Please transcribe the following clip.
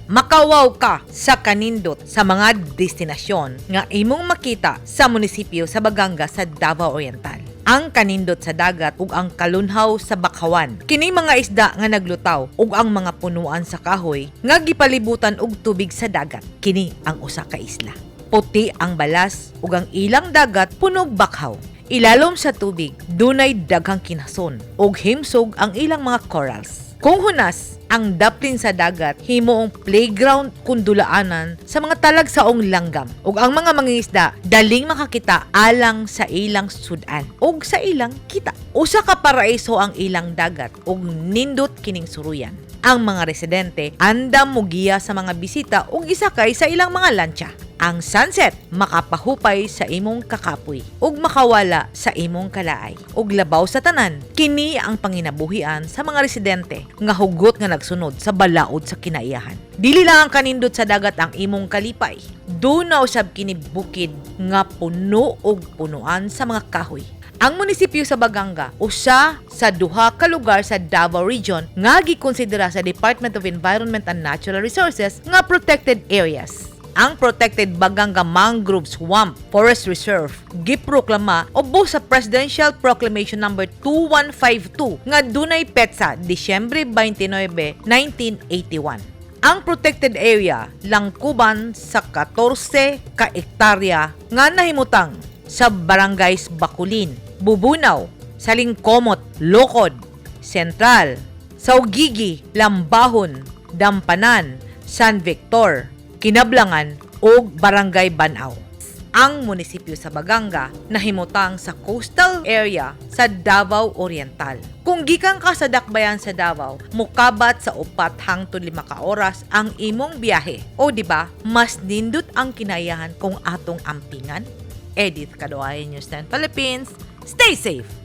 Makawaw ka sa kanindot sa mga destinasyon nga imong makita sa munisipyo sa Baganga sa Davao Oriental. Ang kanindot sa dagat ug ang kalunhaw sa bakhawan. Kini mga isda nga naglutaw ug ang mga punuan sa kahoy nga gipalibutan og tubig sa dagat. Kini ang usa ka isla. Puti ang balas ug ang ilang dagat puno og bakhaw. Ilalom sa tubig, dunay daghang kinason ug himsog ang ilang mga corals. Kung hunas, ang daplin sa dagat himuong playground kun dulaanan sa mga talagsaong langgam ug ang mga mangingisda daling makakita alang sa ilang sudan ug sa ilang kita. Usa ka paraiso ang ilang dagat ug nindot kining suruyan. Ang mga residente andam mugiya sa mga bisita ug isakay sa ilang mga lantsa. Ang sunset makapahupay sa imong kakapoy ug makawala sa imong kalaay. Ug labaw sa tanan, kini ang panginabuhian sa mga residente nga hugot nga nagsunod sa balaod sa kinaiyahan. Dili lang ang kanindot sa dagat ang imong kalipay. Duna usab kini bukid nga puno og punuan sa mga kahoy. Ang munisipyo sa Baganga, usa sa duha ka lugar sa Davao Region nga gikonsidera sa Department of Environment and Natural Resources nga protected areas. Ang protected Baganga Mangrove Swamp Forest Reserve giproklama ubos sa Presidential Proclamation Number 2152 nga dunay petsa Disyembre 29, 1981. Ang protected area langkuban sa 14 ka ektarya nga nahimutang sa barangays Baculin, Bubunaw, Salingkomot, Lokod, Central, Saugigi, Lambahon, Dampanan, San Victor, Kinablangan ug Barangay Banaw. Ang munisipyo sa Baganga nahimutang sa coastal area sa Davao Oriental. Kung gikan ka sa dakbayan sa Davao, mukabat sa 4 hangtod 5 ka oras ang imong biyahe. O di ba, mas nindot ang kinayahan kung atong ampingan? Edith Kadoay, News 10 Philippines. Stay safe!